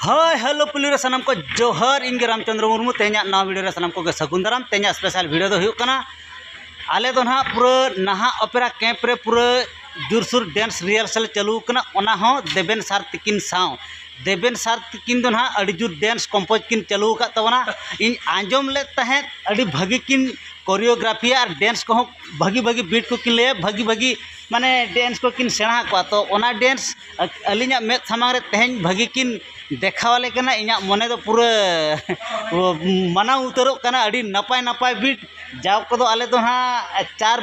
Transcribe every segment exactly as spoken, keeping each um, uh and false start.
ᱦᱳᱭ, ᱦᱮᱞᱳ, ᱯᱩᱞᱤ ᱨᱮ ᱥᱟᱱᱟᱢ ᱠᱚ ᱡᱚᱦᱟᱨ᱾ ᱤᱧ ᱜᱮ ᱨᱟᱢᱪᱚᱸᱫᱽᱨᱚ ᱢᱩᱨᱢᱩ᱾ ᱛᱮᱦᱮᱧᱟᱜ ᱱᱟᱣᱟ ᱵᱷᱤᱰᱤᱭᱳ ᱨᱮ ᱥᱟᱱᱟᱢ ᱠᱚᱜᱮ ᱥᱟᱹᱜᱩᱱ ᱫᱟᱨᱟᱢ᱾ ᱛᱮᱦᱮᱧᱟᱜ ᱥᱯᱮᱥᱟᱞ ᱵᱷᱤᱰᱤᱭᱳ ᱫᱚ ᱦᱩᱭᱩᱜ ᱠᱟᱱᱟ, ᱟᱞᱮ ᱫᱚ ᱱᱟᱦᱟᱜ ᱯᱩᱨᱟᱹ ᱱᱟᱦᱟᱜ ᱚᱯᱮᱨᱟ ᱠᱮᱢᱯ ᱨᱮ ᱯᱩᱨᱟᱹ ᱡᱳᱨᱥᱳᱨ ᱰᱮᱱᱥ ᱨᱤᱦᱟᱨᱥᱟᱞ ᱪᱟᱹᱞᱩ ᱟᱠᱟᱱᱟ, ᱚᱱᱟ ᱦᱚᱸ ᱫᱮᱵᱮᱱ ᱥᱟᱨ ᱛᱤᱠᱤᱱ ᱥᱟᱶ᱾ ᱫᱮᱵᱮᱱ ᱥᱟᱨ ᱛᱤᱠᱤᱱ ᱫᱚ ᱱᱟᱦᱟᱜ ᱟᱹᱰᱤ ᱡᱳᱨ ᱰᱮᱱᱥ ᱠᱚᱢᱯᱳᱡᱽ ᱠᱤᱱ ᱪᱟᱹᱞᱩ ᱟᱠᱟᱫ ᱛᱟᱵᱚᱱᱟ᱾ ᱤᱧ ᱟᱸᱡᱚᱢ ᱞᱮᱫ ᱛᱟᱦᱮᱸᱫ ᱟᱹᱰᱤ ᱵᱷᱟᱹᱜᱤ ᱠᱤᱱ ᱠᱳᱨᱤᱭᱳᱜᱨᱟᱯᱷᱤᱭᱟ ᱟᱨ ᱰᱮᱱᱥ ᱠᱚᱦᱚᱸ ᱵᱷᱟᱹᱜᱤ ᱵᱷᱟᱹᱜᱤ ᱵᱤᱴ ᱠᱚᱠᱤᱱ ᱞᱟᱹᱭᱟ, ᱵᱷᱟᱹᱜᱤ ᱵᱷᱟᱹᱜᱤ ᱢᱟᱱᱮ ᱰᱮᱱᱥ ᱠᱚᱠᱤᱱ ᱥᱮᱬᱟ ᱟᱠᱚᱣᱟ᱾ ᱛᱚ ᱚᱱᱟ ᱰᱮᱱᱥ ᱟᱹᱞᱤᱧᱟᱜ ᱢᱮᱫ ᱥᱟᱢᱟᱝ ᱨᱮ ᱛᱮᱦᱮᱧ ᱵᱷᱟᱹᱜᱤ ᱠᱤᱱ ᱫᱮᱠᱷᱟᱣ ᱟᱞᱮ ᱠᱟᱱᱟ᱾ ᱤᱧᱟᱹᱜ ᱢᱚᱱᱮ ᱫᱚ ᱯᱩᱨᱟᱹ ᱢᱟᱱᱟᱣ ᱩᱛᱟᱹᱨᱚᱜ ᱠᱟᱱᱟ᱾ ᱟᱹᱰᱤ ᱱᱟᱯᱟᱭ ᱱᱟᱯᱟᱭ ᱵᱤᱴ, ᱡᱟᱣ ᱠᱚᱫᱚ ᱟᱞᱮ ᱫᱚ ᱦᱟᱸᱜ ᱪᱟᱨ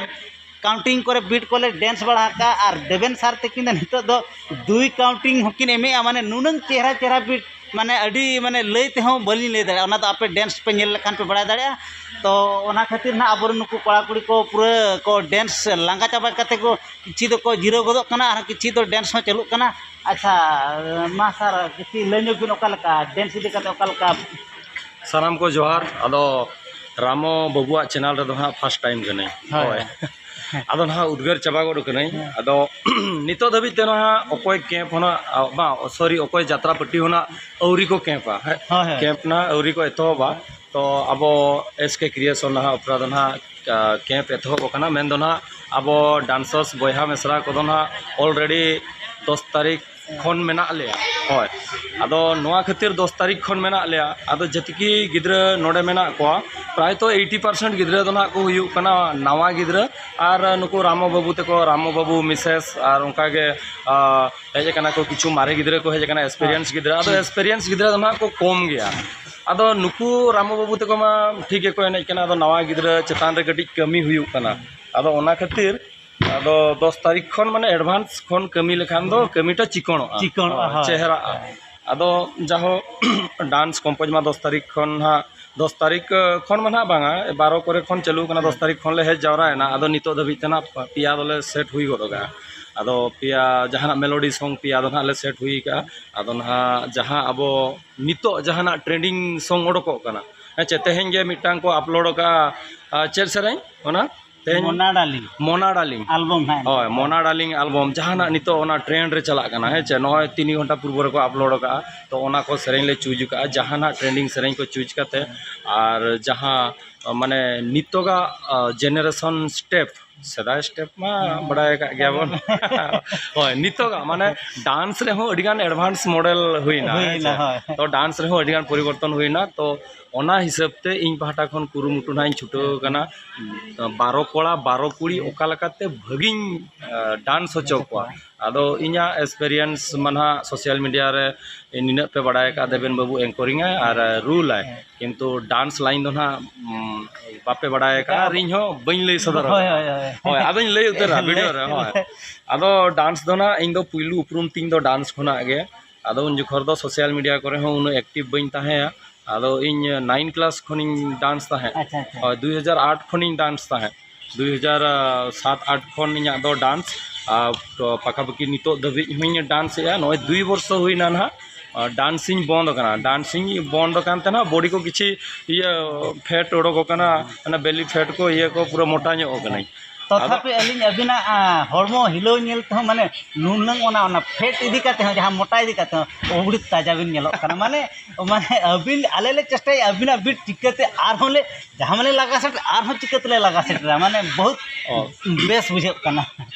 ᱠᱟᱣᱩᱱᱴᱤᱝ ᱠᱚᱨᱮ ᱵᱤᱴ ᱠᱚᱞᱮ ᱰᱮᱱᱥ ᱵᱟᱲᱟ ᱟᱠᱟᱫᱼᱟ, ᱟᱨ ᱫᱮᱵᱮᱱ ᱥᱟᱨ ᱛᱟᱹᱠᱤᱱ ᱫᱚ ᱱᱤᱛᱚᱜ ᱫᱚ ᱫᱩᱭ ᱠᱟᱣᱩᱱᱴᱤᱝ ᱦᱚᱸᱠᱤᱱ ᱮᱢᱮᱜᱼᱟ᱾ ᱢᱟᱱᱮ ᱱᱩᱱᱟᱹᱝ ᱪᱮᱦᱨᱟ ᱪᱮᱦᱨᱟ ᱵᱤᱴ, ᱢᱟᱱᱮ ᱟᱹᱰᱤ, ᱢᱟᱱᱮ ᱞᱟᱹᱭ ᱛᱮᱦᱚᱸ ᱵᱟᱹᱞᱤᱧ ᱞᱟᱹᱭ ᱫᱟᱲᱮᱭᱟᱜᱼᱟ᱾ ᱚᱱᱟ ᱫᱚ ᱟᱯᱮ ᱰᱮᱱᱥ ᱯᱮ ᱧᱮᱞ ᱞᱮᱠᱷᱟᱱ ᱯᱮ ᱵᱟᱲᱟᱭ ᱫᱟᱲᱮᱭᱟᱜᱼᱟ᱾ ᱛᱚ ᱚᱱᱟ ᱠᱷᱟᱹᱛᱤᱨ ᱱᱟᱦᱟᱜ ᱟᱵᱚᱨᱮᱱ ᱱᱩᱠᱩ ᱠᱚᱲᱟ ᱠᱩᱲᱤ ᱠᱚ ᱯᱩᱨᱟᱹ ᱠᱚ ᱰᱮᱱᱥ ᱞᱟᱸᱜᱟ ᱪᱟᱵᱟ ᱠᱟᱛᱮ ᱠᱚ ᱠᱤᱪᱷᱤ ᱫᱚᱠᱚ ᱡᱤᱨᱟᱹᱣ ᱜᱚᱫᱚᱜ ᱠᱟᱱᱟ, ᱟᱨ ᱠᱤᱪᱷᱤ ᱫᱚ ᱰᱮᱱᱥ ᱦᱚᱸ ᱪᱟᱹᱞᱩᱜ ᱠᱟᱱᱟ᱾ ᱟᱪᱪᱷᱟ, ᱢᱟ ᱥᱟᱨ, ᱠᱤᱪᱷᱤ ᱞᱟᱹᱭ ᱧᱚᱜ ᱵᱤᱱ, ᱚᱠᱟ ᱞᱮᱠᱟ ᱰᱮᱱᱥ ᱤᱫᱤ ᱠᱟᱛᱮ ᱚᱠᱟ ᱞᱮᱠᱟ? ᱥᱟᱱᱟᱢ ᱠᱚ ᱡᱚᱦᱟᱨ᱾ ᱟᱫᱚ ᱨᱟᱢᱚ ᱵᱟᱹᱵᱩᱣᱟᱜ ᱪᱮᱱᱮᱞ ᱨᱮᱫᱚ ᱦᱟᱸᱜ ᱯᱷᱟᱥᱴ ᱴᱟᱭᱤᱢ ᱠᱟᱹᱱᱟᱹᱧ᱾ ᱦᱳᱭ᱾ ᱦᱳᱭ᱾ ᱟᱫᱚ ᱱᱟᱦᱟᱜ ᱩᱫᱽᱜᱟᱹᱨ ᱪᱟᱵᱟ ᱜᱚᱫ ᱠᱟᱹᱱᱟᱹᱧ᱾ ᱦᱮᱸ᱾ ᱟᱫᱚ ᱱᱤᱛᱚᱜ ᱫᱷᱟᱹᱵᱤᱡ ᱛᱮ ᱱᱟᱦᱟᱜ ᱚᱠᱚᱭ ᱠᱮᱢᱯ ᱦᱚᱸ ᱱᱟᱜ, ᱵᱟᱝ, ᱥᱚᱨᱤ, ᱚᱠᱚᱭ ᱡᱟᱛᱨᱟ ᱯᱟᱹᱴᱤ ᱦᱚᱸ ᱱᱟᱜ ᱟᱹᱣᱨᱤ ᱠᱚ ᱠᱮᱢᱯᱟ᱾ ᱦᱮᱸ, ᱦᱳᱭ, ᱦᱳᱭ᱾ ᱠᱮᱢᱯ ᱱᱟᱜ ᱟᱹᱣᱨᱤ ᱠᱚ ᱮᱛᱚᱦᱚᱵᱟ᱾ ᱛᱚ ᱟᱵᱚ ᱮᱥ ᱠᱮ ᱠᱨᱤᱭᱮᱥᱚᱱ ᱱᱟᱦᱟᱜ ᱚᱯᱮᱨᱟ ᱫᱚ ᱱᱟᱦᱟᱜ, ᱟ, ᱠᱮᱢᱯ ᱮᱛᱚᱦᱚᱵ ᱟᱠᱟᱱᱟ᱾ ᱢᱮᱱᱫᱚ ᱱᱟᱦᱟᱜ ᱟᱵᱚ ᱰᱟᱱᱥᱟᱨᱥ ᱵᱚᱭᱦᱟ ᱢᱤᱥᱨᱟ ᱠᱚᱫᱚ ᱱᱟᱦᱟᱜ ᱚᱞᱨᱮᱰᱤ ᱫᱚᱥ ᱛᱟᱹᱨᱤᱠᱷ ᱠᱷᱚᱱ ᱢᱮᱱᱟᱜ ᱞᱮᱭᱟ᱾ ᱦᱳᱭ᱾ ᱟᱫᱚ ᱱᱚᱣᱟ ᱠᱷᱟᱹᱛᱤᱨ ᱫᱚᱥ ᱛᱟᱹᱨᱤᱠᱷ ᱠᱷᱚᱱ ᱢᱮᱱᱟᱜ ᱞᱮᱭᱟ᱾ ᱟᱫᱚ ᱡᱮᱛᱤᱠᱤ ᱜᱤᱫᱽᱨᱟᱹ ᱱᱚᱰᱮ ᱢᱮᱱᱟᱜ ᱠᱚᱣᱟ, ᱯᱨᱟᱭᱛᱚ ᱮᱭᱤᱴᱤ ᱯᱟᱨᱥᱮᱱᱴ ᱜᱤᱫᱽᱨᱟᱹ ᱫᱚ ᱱᱟᱦᱟᱜ ᱠᱚ ᱦᱩᱭᱩᱜ ᱠᱟᱱᱟ ᱱᱟᱣᱟ ᱜᱤᱫᱽᱨᱟᱹ᱾ ᱟᱨ ᱱᱩᱠᱩ ᱨᱟᱢᱚ ᱵᱟᱹᱵᱩ ᱛᱟᱠᱚ, ᱨᱟᱢᱚ ᱵᱟᱹᱵᱩ ᱢᱤᱥᱮᱥ, ᱟᱨ ᱚᱱᱠᱟᱜᱮ, ᱟ, ᱦᱮᱡ ᱟᱠᱟᱱᱟ ᱠᱚ, ᱠᱤᱪᱷᱩ ᱢᱟᱨᱮ ᱜᱤᱫᱽᱨᱟᱹ ᱠᱚ ᱦᱮᱡ ᱟᱠᱟᱱᱟ, ᱮᱠᱥᱯᱮᱨᱤᱭᱮᱱᱥ ᱜᱤᱫᱽᱨᱟᱹ᱾ ᱟᱫᱚ ᱮᱠᱥᱯᱮᱨᱤᱭᱮᱱᱥ ᱜᱤᱫᱽᱨᱟᱹ ᱫᱚ ᱱᱟᱦᱟᱜ ᱠᱚ ᱠᱚᱢ ᱜᱮᱭᱟ᱾ ᱟᱫᱚ ᱱᱩᱠᱩ ᱨᱟᱢᱚ ᱵᱟᱹᱵᱩ ᱛᱟᱠᱚ ᱢᱟ ᱴᱷᱤᱠ ᱜᱮᱠᱚ ᱮᱱᱮᱡ ᱠᱟᱱᱟ, ᱟᱫᱚ ᱱᱟᱣᱟ ᱜᱤᱫᱽᱨᱟᱹ ᱪᱮᱛᱟᱱ ᱨᱮ ᱠᱟᱹᱴᱤᱡ ᱠᱟᱹᱢᱤ ᱦᱩᱭᱩᱜ ᱠᱟᱱᱟ᱾ ᱟᱫᱚ ᱚᱱᱟ ᱠᱷᱟᱹᱛᱤᱨ ᱟᱫᱚ ᱫᱚᱥ ᱛᱟᱹᱨᱤᱠᱷ ᱠᱷᱚᱱ ᱢᱟᱱᱮ ᱮᱰᱵᱷᱟᱱᱥ ᱠᱷᱚᱱ ᱠᱟᱹᱢᱤ ᱞᱮᱠᱷᱟᱱ ᱫᱚ ᱠᱟᱹᱢᱤᱴᱟ ᱪᱤᱠᱚᱬᱚᱜᱼᱟ᱾ ᱪᱤᱠᱚᱬᱚᱜᱼᱟ, ᱦᱳᱭ, ᱦᱳᱭ᱾ ᱪᱮᱦᱨᱟᱜᱼᱟ᱾ ᱟᱫᱚ ᱡᱟᱦᱳ, ᱰᱟᱱᱥ ᱠᱚᱢᱯᱳᱡᱽ ᱢᱟ ᱫᱚᱥ ᱛᱟᱹᱨᱤᱠᱷ ᱠᱷᱚᱱ ᱦᱟᱸᱜ ᱫᱚᱥ ᱛᱟᱹᱨᱤᱠᱷ ᱠᱷᱚᱱ ᱢᱟ ᱱᱟᱦᱟᱜ ᱵᱟᱝᱟ, ᱵᱟᱨᱚ ᱠᱚᱨᱮ ᱠᱷᱚᱱ ᱪᱟᱹᱞᱩ ᱠᱟᱱᱟ, ᱫᱚᱥ ᱛᱟᱹᱨᱤᱠᱷ ᱠᱷᱚᱱ ᱞᱮ ᱦᱮᱡ ᱡᱟᱣᱨᱟᱭᱮᱱᱟ᱾ ᱟᱫᱚ ᱱᱤᱛᱚᱜ ᱫᱷᱟᱹᱵᱤᱡ ᱛᱮ ᱱᱟᱦᱟᱜ ᱯᱮᱭᱟ ᱫᱚᱞᱮ ᱥᱮᱴ ᱦᱩᱭ ᱜᱚᱫ ᱟᱠᱟᱫᱼᱟ᱾ ᱟᱫᱚ ᱯᱮᱭᱟ ᱡᱟᱦᱟᱱᱟᱜ ᱢᱮᱞᱳᱰᱤ ᱥᱚᱝ ᱯᱮᱭᱟ ᱫᱚ ᱱᱟᱦᱟᱜ ᱞᱮ ᱥᱮᱴ ᱦᱩᱭ ᱟᱠᱟᱫᱼᱟ᱾ ᱟᱫᱚ ᱱᱟᱦᱟᱜ ᱡᱟᱦᱟᱸ ᱟᱵᱚ ᱱᱤᱛᱚᱜ ᱡᱟᱦᱟᱱᱟᱜ ᱴᱨᱮᱱᱰᱤᱝ ᱥᱚᱝ ᱚᱰᱚᱠᱚᱜ ᱠᱟᱱᱟ, ᱦᱮᱸ ᱪᱮ, ᱛᱮᱦᱮᱧ ᱜᱮ ᱢᱤᱫᱴᱟᱝ ᱠᱚ ᱟᱯᱞᱳᱰ ᱟᱠᱟᱫᱼᱟ᱾ ᱟᱨ ᱪᱮᱫ ᱥᱮᱨᱮᱧ ᱚᱱᱟ? ᱛᱮᱦᱮᱧ ᱢᱚᱱᱟ ᱰᱟᱨᱞᱤᱝ᱾ ᱢᱚᱱᱟ ᱰᱟᱨᱞᱤᱝ᱾ ᱟᱞᱵᱚᱢ ᱦᱟᱸᱜ ᱦᱳᱭ, ᱢᱚᱱᱟ ᱰᱟᱨᱞᱤᱝ ᱟᱞᱵᱚᱢ, ᱡᱟᱦᱟᱱᱟᱜ ᱱᱤᱛᱚᱜ ᱚᱱᱟ ᱴᱨᱮᱱᱰ ᱨᱮ ᱪᱟᱞᱟᱜ ᱠᱟᱱᱟ, ᱦᱮᱸ ᱪᱮ, ᱱᱚᱜᱼᱚᱭ ᱛᱤᱱ ᱜᱷᱚᱱᱴᱟ ᱯᱩᱨᱵᱚ ᱨᱮᱠᱚ ᱟᱯᱞᱳᱰ ᱟᱠᱟᱫᱼᱟ᱾ ᱛᱚ ᱚᱱᱟ ᱠᱚ ᱥᱮᱨᱮᱧ ᱞᱮ ᱪᱩᱡᱽ ᱟᱠᱟᱫᱼᱟ, ᱡᱟᱦᱟᱱᱟᱜ ᱴᱨᱮᱱᱰᱤᱝ ᱥᱮᱨᱮᱧ ᱠᱚ ᱪᱩᱡᱽ ᱠᱟᱛᱮ, ᱟᱨ ᱡᱟᱦᱟᱸ ᱢᱟᱱᱮ ᱱᱤᱛᱚᱜᱟᱜ ᱡᱮᱱᱟᱨᱮᱥᱚᱱ ᱥᱴᱮᱯ, ᱥᱮᱫᱟᱭ ᱥᱴᱮᱯ ᱢᱟ ᱵᱟᱲᱟᱭ ᱟᱠᱟᱫ ᱜᱮᱭᱟ ᱵᱚᱱ᱾ ᱦᱳᱭ, ᱱᱤᱛᱚᱜᱟᱜ ᱢᱟᱱᱮ ᱰᱟᱱᱥ ᱨᱮᱦᱚᱸ ᱟᱹᱰᱤᱜᱟᱱ ᱮᱰᱵᱷᱟᱱᱥ ᱢᱚᱰᱮᱞ ᱦᱩᱭᱱᱟ, ᱦᱮᱸ ᱦᱩᱭᱱᱟ, ᱪᱮ? ᱦᱳᱭ᱾ ᱛᱚ ᱰᱟᱱᱥ ᱨᱮᱦᱚᱸ ᱟᱹᱰᱤᱜᱟᱱ ᱯᱚᱨᱤᱵᱚᱨᱛᱚᱱ ᱦᱩᱭᱱᱟ᱾ ᱛᱚ ᱚᱱᱟ ᱦᱤᱥᱟᱹᱵ ᱛᱮ ᱤᱧ ᱯᱟᱦᱴᱟ ᱠᱷᱚᱱ ᱠᱩᱨᱩᱢᱩᱴᱩ ᱱᱟᱦᱟᱜ ᱤᱧ ᱪᱷᱩᱴᱟᱹᱣ ᱟᱠᱟᱱᱟ᱾ ᱵᱟᱨᱚ ᱠᱚᱲᱟ ᱵᱟᱨᱚ ᱠᱩᱲᱤ ᱚᱠᱟ ᱞᱮᱠᱟᱛᱮ ᱵᱷᱟᱹᱜᱤᱧ ᱰᱟᱱᱥ ᱦᱚᱪᱚ ᱠᱚᱣᱟ᱾ ᱟᱫᱚ ᱤᱧᱟᱹᱜ ᱮᱠᱥᱯᱮᱨᱤᱭᱮᱱᱥ ᱢᱟ ᱱᱟᱦᱟᱜ ᱥᱳᱥᱟᱞ ᱢᱤᱰᱤᱭᱟ ᱨᱮ ᱱᱤᱱᱟᱹᱜ ᱯᱮ ᱵᱟᱲᱟᱭ ᱟᱠᱟᱫ, ᱫᱮᱵᱮᱱ ᱵᱟᱹᱵᱩ ᱮᱝᱠᱚᱨᱤᱝ ᱟᱭ ᱟᱨ ᱨᱩᱞ ᱟᱭ, ᱠᱤᱱᱛᱩ ᱰᱟᱱᱥ ᱞᱟᱭᱤᱱ ᱫᱚ ᱱᱟᱦᱟᱜ ᱵᱟᱯᱮ ᱵᱟᱲᱟᱭ ᱟᱠᱟᱫᱼᱟ ᱟᱨ ᱤᱧ ᱦᱚᱸ ᱵᱟᱹᱧ ᱞᱟᱹᱭ ᱥᱚᱫᱚᱨ ᱟᱠᱟᱫᱼᱟ᱾ ᱦᱳᱭ, ᱟᱫᱚᱧ ᱞᱟᱹᱭ ᱩᱛᱟᱹᱨᱟ ᱵᱷᱤᱰᱤᱭᱳ ᱨᱮ᱾ ᱦᱳᱭ, ᱟᱫᱚ ᱰᱟᱱᱥ ᱫᱚ ᱱᱟᱦᱟᱜ ᱤᱧ ᱫᱚ ᱯᱩᱭᱞᱩ ᱩᱯᱨᱩᱢ ᱛᱤᱧ ᱫᱚ ᱰᱟᱱᱥ ᱠᱷᱚᱱᱟᱜ ᱜᱮ᱾ ᱟᱫᱚ ᱩᱱ ᱡᱚᱠᱷᱚᱱ ᱫᱚ ᱥᱳᱥᱟᱞ ᱢᱤᱰᱤᱭᱟ ᱠᱚᱨᱮ ᱦᱚᱸ ᱩᱱᱟᱹᱜ ᱮᱠᱴᱤᱵᱷ ᱵᱟᱹᱧ ᱛᱟᱦᱮᱸᱭᱟ᱾ ᱟᱫᱚ ᱤᱧ ᱱᱟᱭᱤᱱ ᱠᱞᱟᱥ ᱠᱷᱚᱱᱤᱧ ᱰᱟᱱᱥ ᱛᱟᱦᱮᱸᱫ᱾ ᱟᱪᱪᱷᱟ, ᱟᱪᱪᱷᱟ᱾ ᱦᱳᱭ, ᱫᱩᱭ ᱦᱟᱡᱟᱨ ᱟᱴ ᱠᱷᱚᱱᱤᱧ ᱰᱟᱱᱥ ᱛᱟᱦᱮᱸᱫ᱾ ᱫᱩᱭ ᱦᱟᱡᱟᱨ ᱥᱟᱛ ᱟᱴ ᱠᱷᱚᱱ ᱤᱧᱟᱹᱜ ᱫᱚ ᱰᱟᱱᱥ, ᱟᱨ ᱯᱟᱠᱟᱯᱟᱠᱤ ᱱᱤᱛᱚᱜ ᱫᱷᱟᱹᱵᱤᱡ ᱦᱚᱸᱧ ᱰᱟᱱᱥ ᱮᱫᱼᱟ᱾ ᱱᱚᱜᱼᱚᱭ ᱫᱩᱭ ᱵᱚᱨᱥᱚ ᱦᱩᱭᱱᱟ ᱱᱟᱦᱟᱜ, ᱟᱨ ᱰᱟᱱᱥᱤᱧ ᱵᱚᱱᱫ ᱟᱠᱟᱱᱟ᱾ ᱰᱟᱱᱥᱤᱧ ᱵᱚᱱᱫ ᱟᱠᱟᱱ ᱛᱟᱦᱮᱱᱟ, ᱵᱚᱰᱤ ᱠᱚ ᱠᱤᱪᱷᱤ ᱤᱭᱟᱹ ᱯᱷᱮᱴ ᱚᱰᱚᱠ ᱟᱠᱟᱱᱟ, ᱚᱱᱟ ᱵᱮᱞᱤ ᱯᱷᱮᱴ ᱠᱚ ᱤᱭᱟᱹ ᱠᱚ ᱯᱩᱨᱟᱹ ᱢᱚᱴᱟ ᱧᱚᱜ ᱟᱠᱟᱱᱟᱹᱧ᱾ ᱟᱫᱚ ᱛᱚᱛᱷᱟᱯᱤ ᱟᱹᱞᱤᱧ ᱟᱹᱵᱤᱱᱟᱜ, ᱟ, ᱦᱚᱲᱢᱚ ᱦᱤᱞᱟᱹᱣ ᱧᱮᱞ ᱛᱮᱦᱚᱸ ᱢᱟᱱᱮ ᱱᱩᱱᱟᱹᱝ ᱚᱱᱟ, ᱚᱱᱟ ᱯᱷᱮᱴ ᱤᱫᱤ ᱠᱟᱛᱮ ᱦᱚᱸ, ᱡᱟᱦᱟᱸ ᱢᱚᱴᱟ ᱤᱫᱤ ᱠᱟᱛᱮ ᱦᱚᱸ ᱟᱹᱰᱤ ᱛᱟᱡᱟ ᱵᱤᱱ ᱧᱮᱞᱚᱜ ᱠᱟᱱᱟ᱾ ᱢᱟᱱᱮ, ᱢᱟᱱᱮ ᱟᱹᱵᱤᱱ, ᱟᱞᱮ ᱞᱮ ᱪᱮᱥᱴᱟᱭᱟ ᱟᱹᱵᱤᱱᱟᱜ ᱵᱤᱴ ᱪᱤᱠᱟᱹᱛᱮ ᱟᱨᱦᱚᱸ ᱞᱮ, ᱡᱟᱦᱟᱸ ᱢᱟᱱᱮ ᱞᱟᱜᱟ ᱥᱮᱴᱮᱨ, ᱟᱨᱦᱚᱸ ᱪᱤᱠᱟᱹᱛᱮ ᱞᱮ ᱞᱟᱜᱟ ᱥᱮᱴᱮᱨᱟ, ᱢᱟᱱᱮ ᱵᱚᱦᱩᱛ ᱚ᱾ ᱵᱮᱥ ᱵᱩᱡᱷᱟᱹᱜ ᱠᱟᱱᱟ᱾